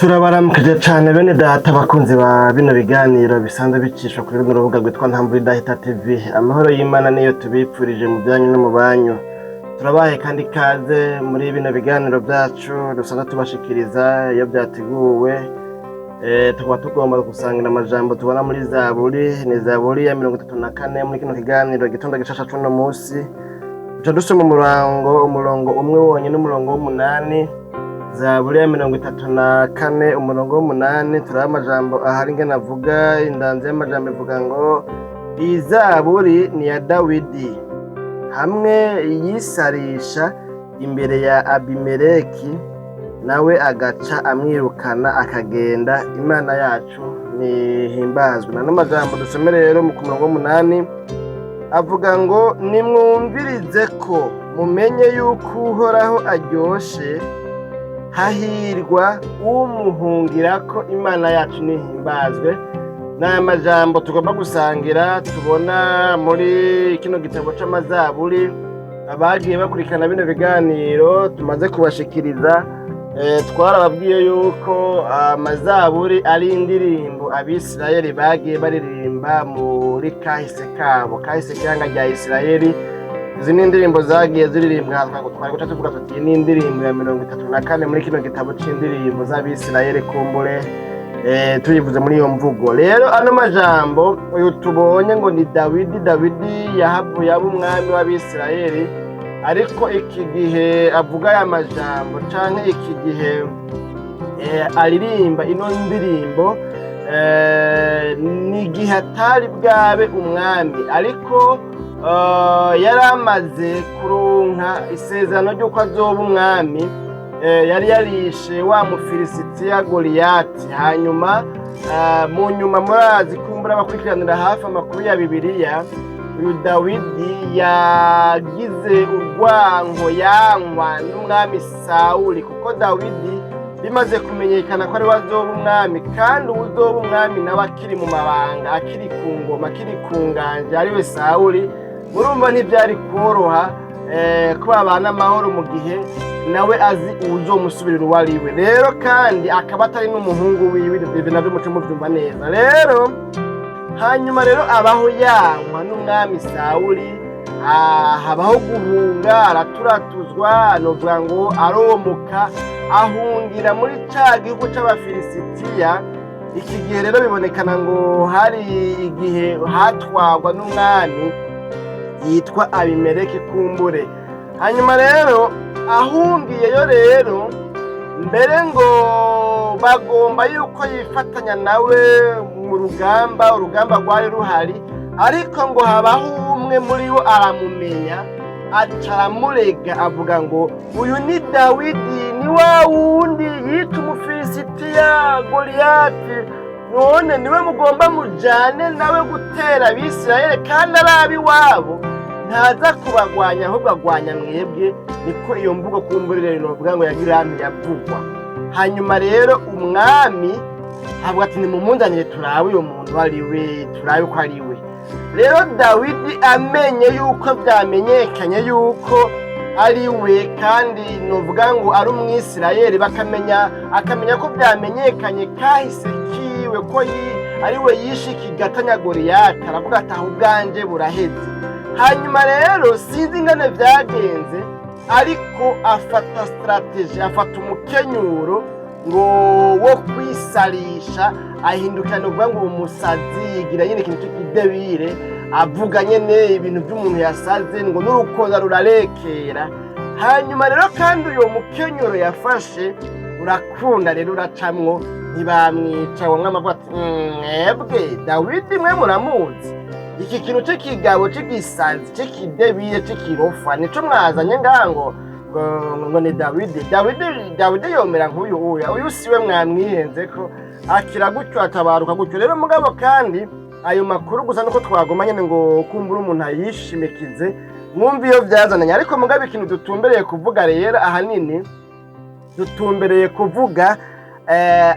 Turabaramukije cane bene data bakunzi ba bino biganiro bisanzwe bicishwa kuri runo rubuga rwitwa Ntamvura Idahita TV. Amahoro y'Imana niyo tubipfurije mu byanyu no mu banyu. Turabaye kandi ikaze muri bino biganiro byacu dusanzwe tubashikiriza iyo byateguwe. Tukaba tugomba gusangira amajambo tubona muri Zaburi, ni Zaburi ya 34 muri kino kiganiro gitondo gishasha c'uno musi. Duca dusoma umurongo umwe wonyene, umurongo w'umunani. Zaburi ya 34 umurongo w'umunani, turaba amajambo ahari ingene avuga. Indanzi y'amajambo ivuga ngo: "Iyi zaburi ni iya Dawidi, hamwe yisarisha imbere ya Abimeleki, nawe agaca amwirukana akagenda. Imana yacu nihimbazwe." Nano majambo dusome rero mu murongo w'umunani avuga ngo: "Nimwumvirize ko mumenye yuko Uhoraho aryoshe, hahirwa umuhungirako. Imana yacu nihimbazwe." Ni amajambo tugomba gusangira tubona muri kino gitabo c'amazaburi. Abagiye bakurikirana bino biganiro tumaze kubashikiriza, twarababwiye yuko amazaburi ari indirimbo Abisirayeli bagiye baririmba muri kahise kabo, kahise k'ihanga rya Isirayeli. Izi ni indirimbo zagiye ziririmbwa. Twari guca tuvuga tuti iyi ni indirimbo ya 34 muri kino gitabo c'indirimbo z'Abisirayeli, kumbure tuyivuze muri iyo mvugo. Rero ano majambo uyu tubonye ngo ni Dawidi. Dawidi yahavuye aba umwami w'Abisirayeli, ariko iki gihe avuga aya majambo canke iki gihe aririmba ino ndirimbo, ni igihe atari bwabe umwami, ariko yari amaze kuronka isezerano ry'uko azoba umwami. Yari yarishe wa Mufilisitiya Goliyati. Hanyuma mu nyuma murazi kumbura abakurikiranira hafi amakuru ya Bibiliya, uyu Dawidi yagize urwanko yankwa n'umwami Sawuli, kuko Dawidi bimaze kumenyekana ko ari we azoba umwami, kandi uwuzoba umwami nawe akiri mu mabanga, akiri ku ngoma, akiri ku nganje, ariwe Sawuli, murumva ntibyari koroha ko babana amahoro mu gihe nawe azi uwuzomusubirira uwo ari we, rero kandi akaba atari n'umuhungu wiwe. Ibyo nabyo muce mubyumva neza rero. Hanyuma rero abaho yankwa n'umwami Sawuli, habaho guhunga, araturatuzwa, novuga ngo aromoka, ahungira muri ca gihugu c'Abafilisitiya. Iki gihe rero bibonekana ngo hari igihe hatwagwa n'umwami yitwa Abimeleki kumbure. Hanyuma rero ahungiyeyo rero, mbere ngo bagomba yuko yifatanya nawe mu rugamba, urugamba rwari ruhari, ariko ngo habaho umwe muri bo aramumenya, aca aramurega, avuga ngo: "Uyu ni Dawidi, ni wa wundi yica Umufilisitiya Goliyati. None niwe mugomba mujane nawe gutera Abisirayeli kandi ari ab'iwabo? Ntaza kubagwanya, ahubwo agwanya mwebwe." Niko iyo mvugo kumburire novuga ngo yagira yavugwa. Hanyuma rero umwami avuga ati: "Nimumunzanire turabe uyu muntu ari we, turabe ko ari we." Rero Dawidi amenye yuko vyamenyekanye yuko ari we, kandi novuga ngo ari Umwisirayeli, bakamenya, akamenya ko vyamenyekanye kahise kiwe ko ari we yishe ikigatanya Goliyati, aravuga ati: "Aho ubwanje buraheze." Hanyuma rero sinzi ingene vyagenze, ariko afata stratégie, afata umukenyuro ngo wo kwisarisha, ahindukira uvuga ngo umusazi, yigira nyine ikintu cy'ikidebire, avuga nyene ibintu by'umuntu yasaze, ngo n'urukoza rurarekera. Hanyuma rero kandi uyo mukenyuro yafashe urakunda rero uracamwo, ntibamwica. Uwo mwami avuga ati: "Mwebwe Dawidi mwe muramuzi, iki kintu c'ikigabo c'igisazi c'ikidebire c'ikirofa nico mwazanye ngaha ngo ni Dawidi? Dawidi, Dawidi yomera nk'uyu uya? Uyu siwe, mwamwihenze." Ko akira gutyo, atabaruka gutyo rero. Mugabo kandi ayo makuru gusa nuko twagoma nyene ngo kumbura umuntu ayishimikize, mwumva iyo vyazananye. Ariko mugabo ikintu dutumbereye kuvuga rero, ahanini dutumbereye kuvuga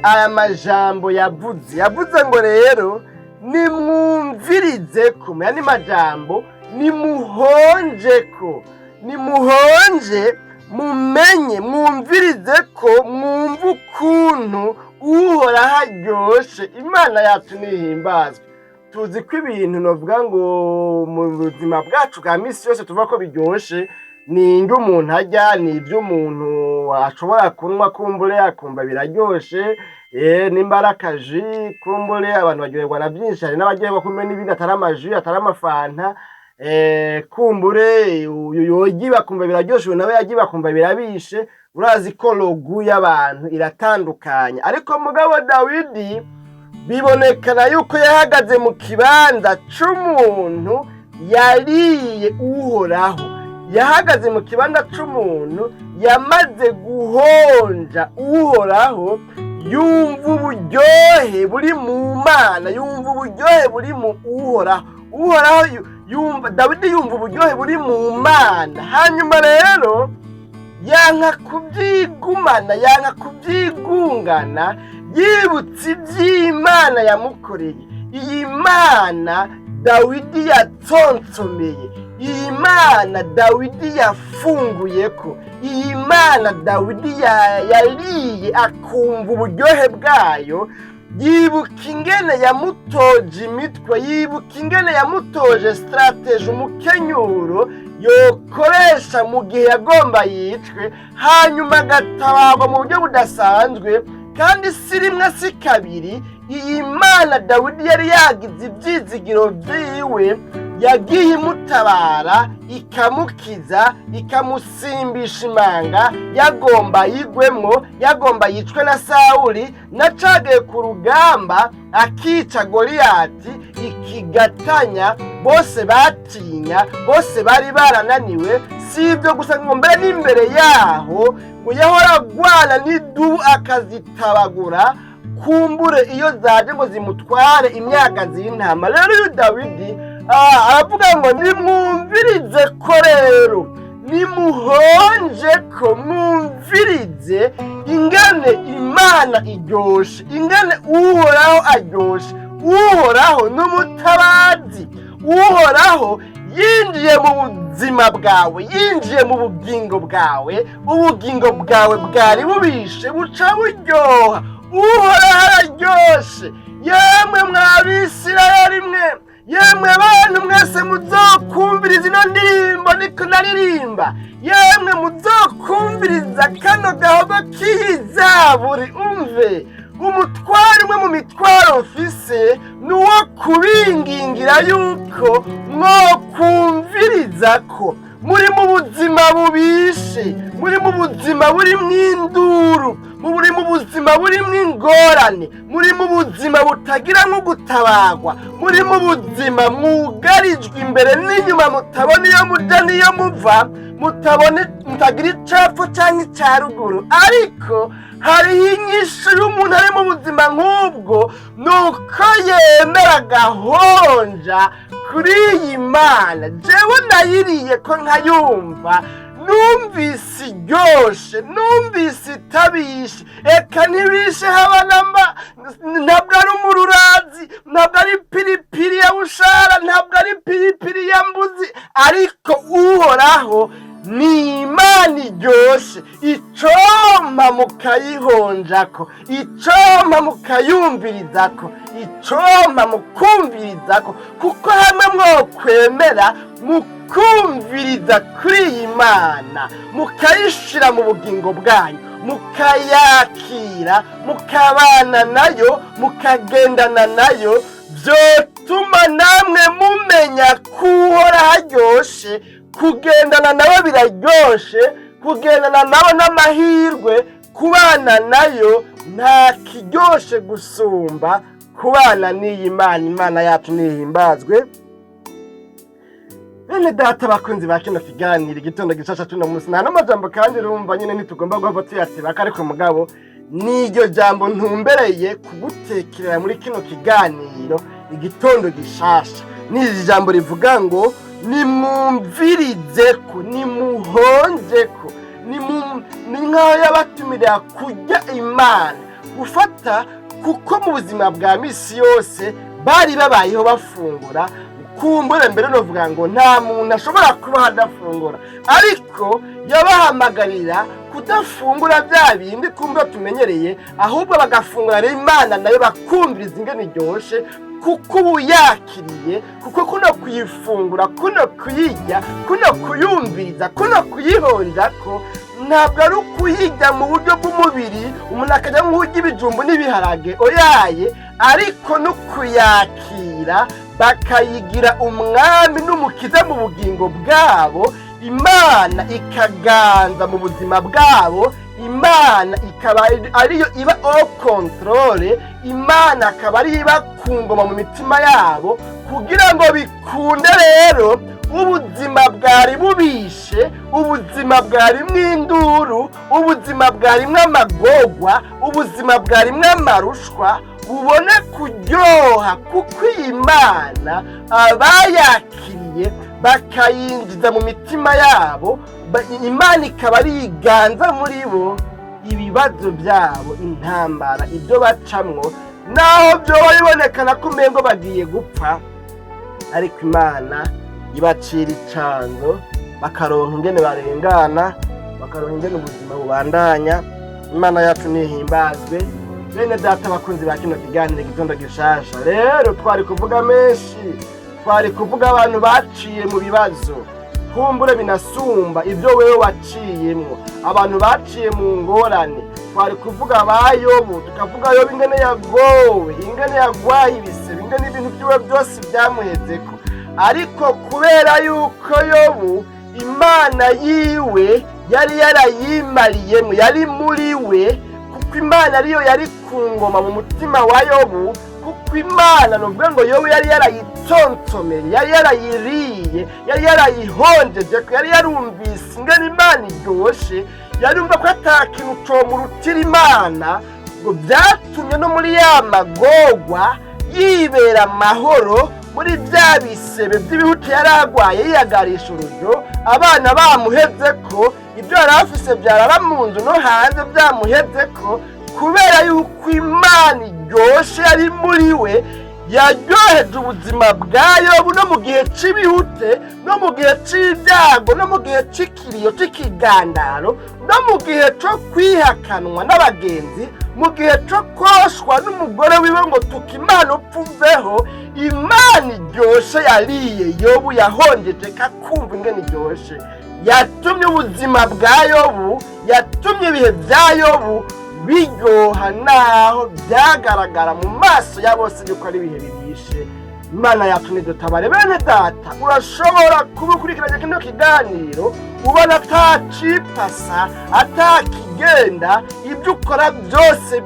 aya majambo yavuze. Yavuze ngo rero: "Nimwumvirize ko", mu yandi majambo nimuhonje ko, nimuhonje mumenye, mwumvirize ko, mwumve ukuntu Uhoraho aryoshe. Imana yacu nihimbazwe. Tuzi ko ibintu novuga ngo mu buzima bwacu bwa misi yose tuvuga ko biryoshe ni indyo umuntu arya, ni ibyo umuntu ashobora kunywa, kumbure akumva biraryoshe, nimba ari akaji, kumbure abantu baryoherwa na byinshi. Hari n'abaryoherwa kumbure n'ibindi atari amaji, atari amafanta, kumbure uyu yogi bakumva biraryoshe, uyu nawe yagiye bakumva birabishe. Urazi ko le goût y'abantu iratandukanye. Ariko mugabo Dawidi bibonekana yuko yahagaze mu kibanza c'umuntu yariye Uhoraho, yahagaze mu kibanza c'umuntu yamaze guhonja Uhoraho, yumva uburyohe buri mu Mana, yumva uburyohe buri mu Uhoraho. Uhoraho yumva Dawidi yumva uburyohe buri mu Mana. Hanyuma rero yanka kubyigumana, yanka kubyigungana, yibutse iby'Imana yamukoreye. Iyi Mana Dawidi yatsonsomeye, iyi Mana Dawidi yafunguye ko, iyi Mana Dawidi yariye akumva uburyohe bwayo, yibuka ingene yamutoje imitwe, yibuka ingene yamutoje stratégie, umukenyuro yokoresha mu gihe yagomba yicwe, hanyuma agatabarwa mu buryo budasanzwe. Kandi si rimwe si kabiri, iyi Mana Dawidi yari yagize ibyizigiro byiwe yagiye imutabara, ikamukiza, ikamusimbisha imanga yagomba yigwemwo, yagomba yicwe na Sawuli, nacagiye ku rugamba akica Goliyati ikigatanya bose batinya, bose bari barananiwe. Si ibyo gusa, ngo mbere n'imbere yaho ngo yahora agwana n'idubu akazitabagura, kumbure iyo zaje ngo zimutware imyagazi y'intama. Rero uyu Dawidi aravuga ngo nimwumvirize ko rero nimuhonje ko mwumvirize ingane Imana iryoshe, ingane Uhoraho aryoshe. Uhoraho n'umutabazi. Uhoraho yinjiye mu buzima bwawe, yinjiye mu bugingo bwawe, ubugingo bwawe bwari bubishe buca buryoha. Uhoraho araryoshe. Yemwe mwabisirayeli mwe, yemwe bantu mwese muzokumviriza ino ndirimbo niko naririmba, yemwe muzokumviriza kano gahogo k'izaburi, umve umutwaro umwe mu mitwaro mfise ni uwo kubingingira yuko mwokumviriza ko muri mu buzima bubishe, muri mu buzima burimwo induru, muri mu buzima burimwo ingorane, muri mu buzima butagira nko gutabarwa, muri mu buzima mwugarijwe imbere n'inyuma, mutabona iyo muja n'iyo muva, mutabona, mutagira icepfo cyangwa icya ruguru. Ariko hariho inyishu y'umuntu ari mu buzima nk'ubwo, ni uko yemera agahonja kuri iyi Mana. Jewe nayiriye ko nkayumva, numvise iryoshe, numvise itabishe, eka ntibishe haba namba. Ntabwo ari umururazi, ntabwo ari piripiri ya bushara, ntabwo ari piripiri ya mbuzi, ariko Uhoraho ni Imana iryoshe. Icompa mukayihonjako, icompa mukayumvirizako, icompa mukumvirizako, kuko hamwe mwokwemera mukumviriza kuri iyi Mana, mukayishira mu bugingo bwanyu, mukayakira, mukabana nayo, mukagendana nayo, byotuma namwe mumenya ko Uhoraho aryoshe. Kugendana nawe biraryoshe, kugendana nawe n'amahirwe, kubana nayo nta kiryoshe gusumba kubana n'iyi Mana. Imana yacu nihimbazwe. Bene data bakunzi ba kino kiganiro Igitondo Gishasha tuno munsi, nta n'amajambo kandi urumva nyine ntitugomba guhava tuyatebaka, ariko mugabo n'iryo jambo ntumbereye kugutekerera muri kino kiganiro Igitondo Gishasha, n'iri jambo rivuga ngo nimwumvirize ko, nimuhonje ko, ni nk'aho yabatumirira kurya Imana, gufata, kuko mu buzima bwa misi yose bari babayeho bafungura. Kumbure mbere novuga ngo nta muntu ashobora kuba adafungura, ariko yabahamagarira kudafungura bya bindi kumbura tumenyereye, ahubwo bagafungura rero Imana nayo bakumviriza ingene iryoshe, kuko ubu yakiriye, kuko kuno kuyifungura, kuno kuyirya, kuno kuyumviriza, kuno kuyihonja, ko ntabwo ari ukuyirya mu buryo bw'umubiri, umuntu akajya nk'urya ibijumbu n'ibiharage, oyaye, ariko no kuyakira bakayigira umwami n'umukiza mu bugingo bwabo, Imana ikaganza mu buzima bwabo, Imana ikaba ariyo iba au contrôle, Imana akaba ariyo iba ku ngoma mu mitima yabo, kugira ngo bikunde rero ubuzima bwari bubishe, ubuzima bwarimwo induru, ubuzima bwarimwo amagorwa, ubuzima bwarimwo amarushwa, bubone kuryoha, kuko iyi Mana abayakiriye bakayinjiza mu mitima yabo, Imana ikaba ariganza muri bo, ibibazo byabo, intambara, ibyo bacamwo, naho byoba bibonekana ko umengo bagiye gupfa, ariko Imana ibacira icanzo, bakaronka ingene barengana, bakaronka ingene ubuzima bubandanya. Imana yacu nihimbazwe. Bene data bakunzi ba kino kiganiro Igitondo Gishasha, rero twari kuvuga menshi, twari kuvuga abantu baciye mu bibazo kumbure binasumba ibyo wewe waciyemwo, abantu baciye mu ngorane. Twari kuvuga ba Yobu, tukavuga Yobu ingene yagowe, ingene yagwaye ibisebe, ingene ibintu byiwe byose byamuhezeko, ariko kubera yuko Yobu Imana yiwe yari yarayimariyemo, yari muri we, kuko Imana ariyo yari ku ngoma mu mutima wa Yobu, kuko Imana nuvuga ngo Yobu yari yarayitontomeye, yari yarayiriye, yari yarayihonjeje, yari yarumvise ingene Imana iryoshe, yarumva ko ata kintu comurutira Imana, ngo byatumye no muri ya magorwa yibera amahoro, muri bya bisebe by'ibihuti yari agwaye yiyagarisha urujyo, abana bamuheze ko ibyo yari afise byarara mu nzu no hanze byamuheze ko, kubera yuko Imana iryoshe yari muri we, yaryoheje ubuzima bwa Yobu no mu gihe c'ibihute, no mu gihe c'ibyago, no mu gihe c'ikiriyo c'ikigandaro, no mu gihe co kwihakanwa n'abagenzi, mu gihe co koshwa n'umugore wiwe ngo tuka Imana upfuveho. Imana iryoshe yariye Yobu, yahongeje kakumva ingene iryoshe, yatumye ubuzima bwa Yobu, yatumye ibihe bya Yobu biryoha, naho byagaragara mu maso ya bose yuko ari ibihe bibishe. Imana yacu nidutabare. Bene data, urashobora kuba ukurikiranye kino kiganiro ubona atacipasa, atakigenda, ibyo ukora byose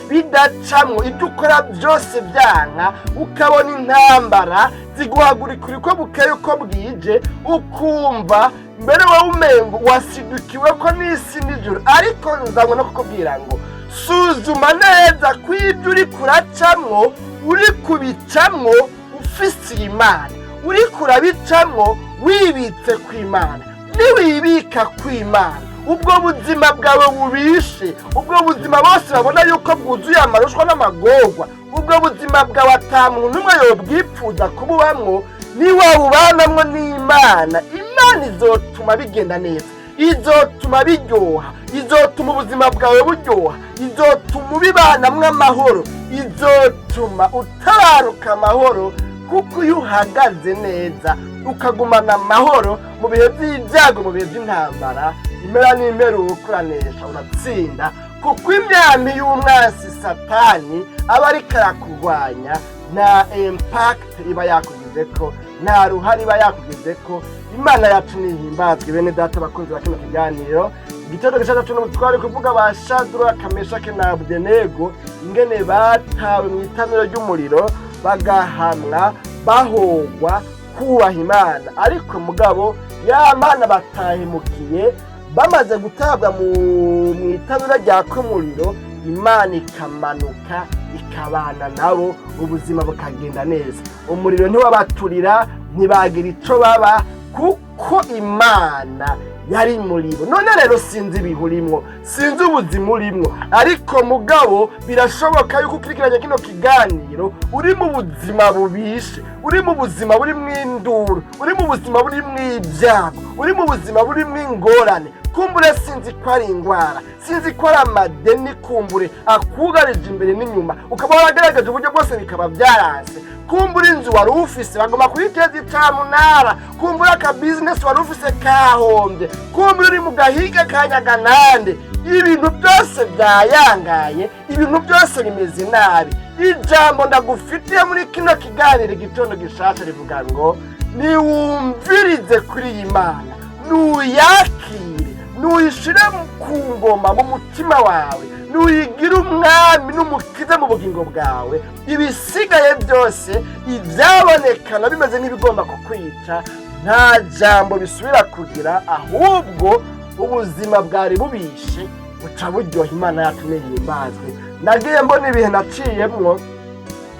bidacamwo, ibyo ukora byose byanka, ukabona intambara ziguhagurikira uko bukeye uko bwije, ukumva mbere wowe umengo wasidukiwe ko n'isi n'ijuru. Ariko nzanywe no kukubwira ngo suzuma neza ko ibyo uri kuracamwo uri kubicamwo ufise Imana, uri kurabicamwo wibitse ku Imana. Niwibika ku Imana, ubwo buzima bwawe bubishe, ubwo buzima bose babona yuko bwuzuye amarushwa n'amagorwa, ubwo buzima bwawe ata muntu n'umwe yobwipfuza kububamwo, niwawubanamwo n'Imana, Imana izotuma bigenda neza, izotuma biryoha, izotuma ubuzima bwawe buryoha, izotuma ubibanamwo amahoro, izotuma utabaruka amahoro, kuko iyo uhagaze neza ukagumana amahoro mu bihe by'ibyago, mu bihe by'intambara, impera n'imperuka uranesha, uratsinda, kuko imyambi y'umwansi Satani aba ariko arakurwanya nta impact iba yakugize ko, nta ruhare iba yakugize ko. Imana yacu nihimbazwe. Bene data bakunzi ba kino kiganiro Igitondo Gishasha, tuno twari kuvuga ba Shadraka, Meshake na Abudenego, ingene batawe mu itanura ry'umuriro, bagahamwa bahogwa kubaha Imana, ariko mugabo ya Mana batahemukiye, bamaze gutabwa mu itanura ryaka umuriro, Imana ikamanuka ikabana nabo, ubuzima bukagenda neza, umuriro ntiwabaturira, ntibagira ico baba. Kuko Imana yari muri bo. None rero sinzi ibihe urimwo, sinzi ubuzima urimwo, ariko mugabo birashoboka yuko ukurikiranye kino kiganiro uri mu buzima bubishe, uri mu buzima burimwo induru, uri mu buzima burimwo ibyago, uri mu buzima burimwo ingorane. Kumbure sinzi ko ari ingwara, sinzi ko ari amadeni, kumbure akugarije imbere n'inyuma, ukaba waragaragaje uburyo bwose bikaba byaranse. Kumbura inzu wari ufise bagomba kuyiteza icamunara, kumbura aka business wari ufise kahombye, kumbura uri mu gahiga ka nyaganande, ibintu byose byayangaye, ibintu byose bimeze nabi. Ijambo ndagufitiye muri kino kiganiro Igitondo Gishasha rivuga ngo niwumvirize kuri iyi Mana, nuyakire, nuyishire ku ngoma mu mutima wawe, nuyigire umwami n'umukiza mu bugingo bwawe. Ibisigaye byose, ibyabonekana bimeze nk'ibigomba kukwica, nta jambo bisubira kugira, ahubwo ubuzima bwari bubishe buca buryoha. Imana yacu nihimbazwe. Nagiye mbona ibihe naciyemwo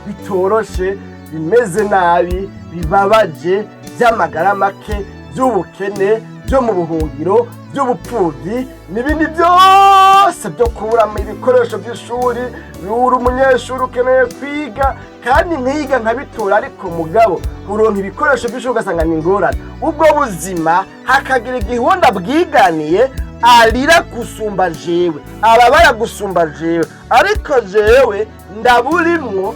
bitoroshe, bimeze nabi, bibabaje, by'amagara make, by'ubukene, byo mu buhungiro, by'ubupfubyi n'ibindi byose, byo kuburamo ibikoresho by'ishuri. Uri umunyeshuri ukeneye kwiga kandi nkiga nkabitora, ariko mugabo uronka ibikoresho by'ishuri ugasanga ni ingorane. Ubwo buzima hakagira igihe uwo ndabwiganiye arira gusumba jewe, ababara gusumba jewe, ariko jewe ndaburimwo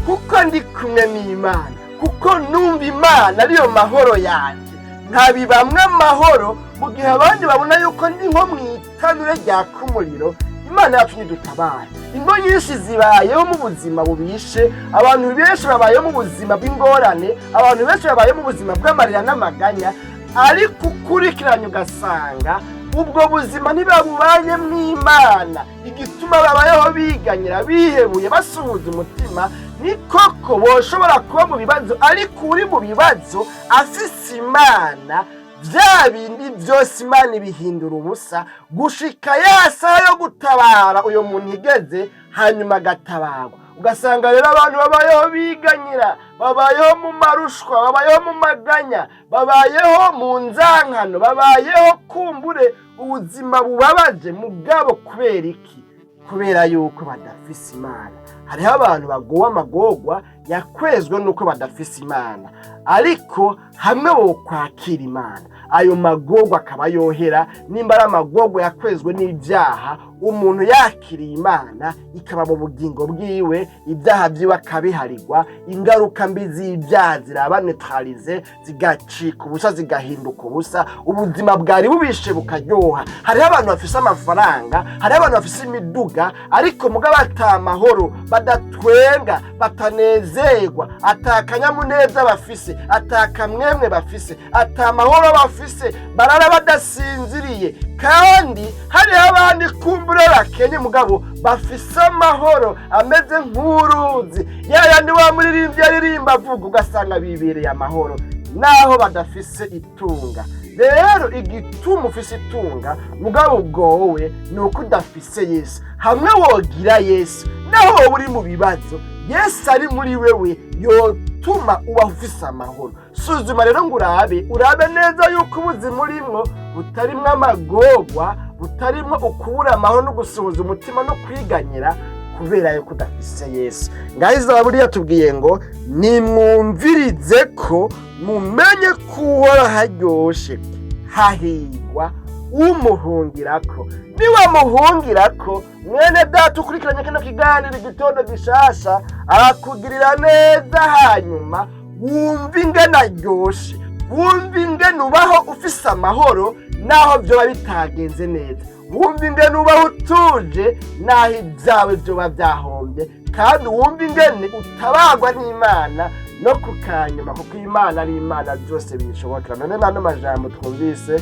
kuko ndi kumwe n'Imana, kuko numva Imana ariyo mahoro yanjye, nkabibamwe amahoro mu gihe abandi babona yuko ndi nko mu itanure ryaka umuriro. Imana yacu ntidutabare. Ingo nyinshi zibayeho mu buzima bubishe, abantu benshi babayeho mu buzima bw'ingorane, abantu benshi babayeho mu buzima bw'amarira n'amaganya, ariko ukurikiranye ugasanga ubwo buzima ntibabubanye mw'Imana. Igituma babayeho biganyira, bihebuye, basuhuza umutima, ni koko boshobora kuba mu bibazo, ariko uri mu bibazo afise Imana, bya bindi byose Imana ibihindura ubusa, gushika ya saha yo gutabara uyo muntu igeze, hanyuma agatabarwa. Ugasanga rero abantu babayeho biganyira, babayeho mu marushwa, babayeho mu maganya, babayeho mu nzankano, babayeho kumbure ubuzima bubabaje. Mugabo kubera iki? Kubera yuko badafise Imana. Hariho abantu bagowe amagorwa yakwezwe nuko badafise Imana, ariko hamwe wo kwakira Imana, ayo magorwa akaba yohera. Nimba ari amagorwa yakwezwe n'ibyaha, umuntu yakiriye Imana ikaba mu bugingo bwiwe, ibyaha byiwe akabiharirwa, ingaruka mbi z'ibyaha ziraba neutralisées, zigacika ubusa, zigahinduka ubusa, ubuzima bwari bubishe bukaryoha. Hariho abantu bafise amafaranga, hariho abantu bafise imiduga, ariko mugabo ata amahoro, badatwenga, batanezerwa, ata kanyamuneza bafise, ata kamwemwe bafise, ata amahoro bafise, barara badasinziriye. Kandi hariho abandi kumbure bakenye, mugabo bafise amahoro ameze nk'uruzi, ya yandi wa muririmbyi aririmba avuga, ugasanga bibereye amahoro naho badafise itunga. Rero igituma ufise itunga mugabo ubwowe ni uko udafise Yesu. Hamwe wogira Yesu, naho wowe uri mu bibazo, Yesu ari muri wewe, yotuma uba ufise amahoro. Suzuma rero ngo urabe, urabe neza yuko ubuzima urimwo butarimwo amagorwa, butarimwo ukubura amahoro no gusuhuza umutima no kwiganyira kubera yuko udafise Yesu. Ngaho Izaburi yatubwiye ngo nimwumvirize ko mumenye ko Uhoraho haryoshe, hahigwa umuhungirako. Niwamuhungirako, mwene data ukurikiranye kino kiganiro Igitondo Gishasha, arakugirira neza, hanyuma wumva ingene aryoshe, wumva ingene ubaho ufise amahoro naho vyoba bitagenze neza, wumva ingene ubaho utuje naho ibyawe vyoba byahombye, kandi wumva ingene utabagwa n'Imana no ku kanyuma, kuko Imana ari Imana, byose bishobokera. None n'ano majambo twumvise,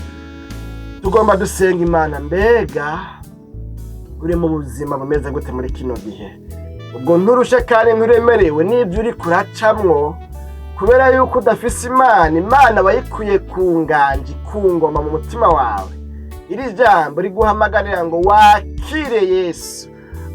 tugomba dusenga Imana. Mbega uri mu buzima bumeze gute muri kino gihe? Ubwo nturushe kandi nturemerewe n'ibyo uri kuracamwo kubera yuko udafise Imana? Imana wayikuye ku nganji, ku ngoma mu mutima wawe. Iri jambo riguhamagarira ngo wakire Yesu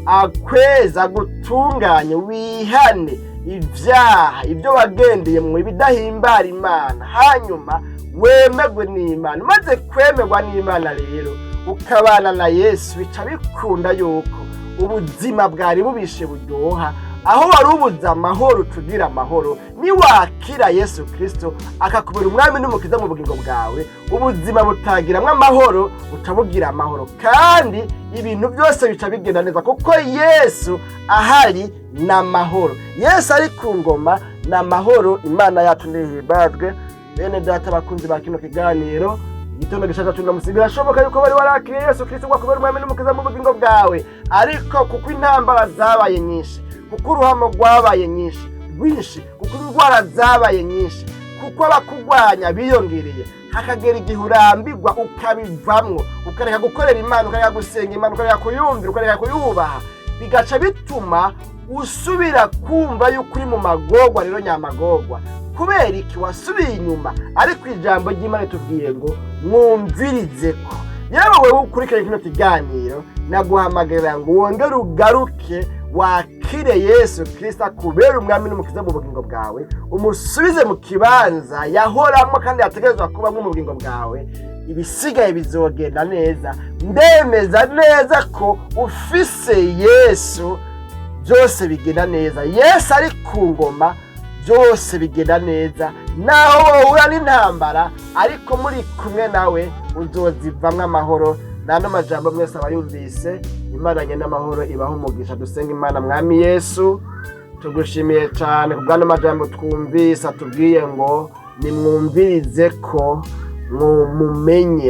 akweza, agutunganye, wihane ibyaha, ibyo wagendeye mu ibidahimbara Imana, hanyuma Wemegwe n'Imana. Umaze kwemerwa n'Imana rero, ukabana na Yesu, bica bikunda yuko ubuzima bwari bubishe buryoha. Aho wari ubuze amahoro, tugira amahoro. Niwakira Yesu Kirisito akakubera umwami n'umukiza mu bugingo bwawe, ubuzima butagiramwo amahoro buca amahoro, kandi ibintu byose bica bigenda neza, kuko Yesu ahari ni amahoro. Yesu ari ku ngoma ni amahoro. Imana yacu ntihimbazwe. Bene data, bakunzi ba kino kiganiro Igitondo Gishasha cy'uno musi, birashoboka yuko wari warakiriye Yesu Kirisito ngo akubere umwami n'umukiza mu bugingo bwawe, ariko kuko intambara zabaye nyinshi, kuko uruhamo rwabaye nyinshi rwinshi, kuko indwara zabaye nyinshi, kuko abakugwanya biyongereye, hakagera igihe urambirwa, ukabivamwo, ukareka gukorera Imana, ukareka gusenga Imana, ukareka kuyumvira, ukareka kuyubaha, bigaca bituma usubira kumva yuko uri mu magorwa. Rero nyamagorwa, kubera iki wasubiye inyuma? Ariko ijambo ry'Imana tubwiye ngo mwumvirize ko yewe wewe ukurikiranye kino kiganiro, naguhamagarira ngo wongere ugaruke, wakire Yesu Kirisito akubere umwami n'umukiza mu bugingo bwawe, umusubize mu kibanza yahoramo kandi yategerezwa kubamo mu bugingo bwawe. Ibisigaye bizogenda neza. Ndemeza neza ko ufise Yesu byose bigenda neza. Yesu ari ku ngoma byose bigenda neza. Naho wohura n'intambara, ariko muri kumwe nawe uzozivamwo amahoro. N'ano majambo mwese abayumvise, Imana n'amahoro ibaho umugisha. Dusenga Imana. Mwami Yesu, tugushimiye cyane ku bw'ano majambo twumvise atubwiye ngo nimwumvirize ko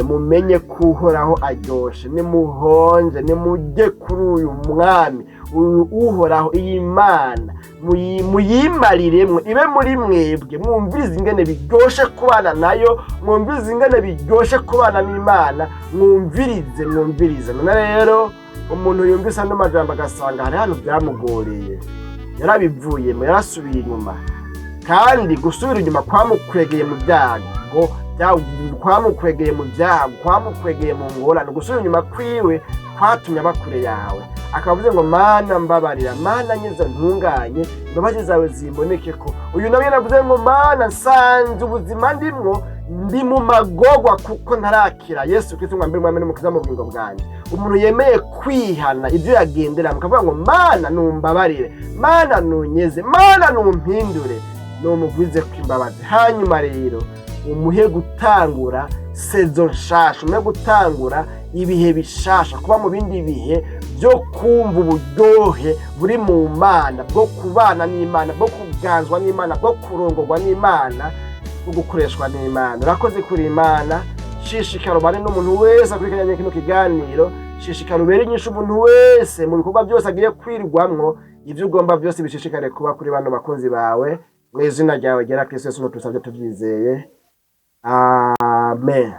mumenye ko Uhoraho aryoshe. Nimuhonje, nimujye kuri uyu mwami, uyu Uhoraho, iyi Mana muyimariremwo, ibe muri mwebwe. Mwumvirize ingene biryoshe kubana nayo, mwumvirize ingene biryoshe kubana n'Imana. Mwumvirize, mwumvirize. None rero umuntu yumvise ano majambo agasanga hari hano byamugoreye, yarabivuyemo, yarasubiye inyuma, kandi gusubira inyuma kwamukwegeye mu byago, kwamukwegeye mu byago, kwamukwegeye mu ngorane, gusubira inyuma kwiwe kwatumye aba kure yawe, akaba avuze ngo: "Mana mbabarira, Mana nyiza, ntunganye, imbabazi zawe zimboneke." Ko uyu nawe yaravuze ngo: "Mana, nsanze ubuzima ndimwo, ndi mu magorwa kuko ntarakira Yesu Kristo ngo ambere umwami n'umukiza mu bugingo bwanjye." Umuntu yemeye kwihana ibyo yagendera, mukavuga ngo: "Mana numbabarire, Mana nunyeze, Mana numpindure," numugwize kw'imbabazi. Hanyuma rero umuhe gutangura saison nshasha, umuhe gutangura ibihe bishasha, kuba mu bindi bihe byo kumva uburyohe buri mu Mana, bwo kubana n'Imana, bwo kuganzwa n'Imana, bwo kurongorwa n'Imana, bwo gukoreshwa n'Imana. Urakoze kuri Imana. Shishikara ubane n'umuntu wese akurikiranye kino kiganiro. Shishikara ubere inyishu umuntu wese mu bikorwa byose agiye kwirwamwo. Ibyo ugomba byose bishishikare kuba kuri bano bakunzi bawe. Mu izina ryawe ryera Kristo Yesu tusabye tubyizeye, amen.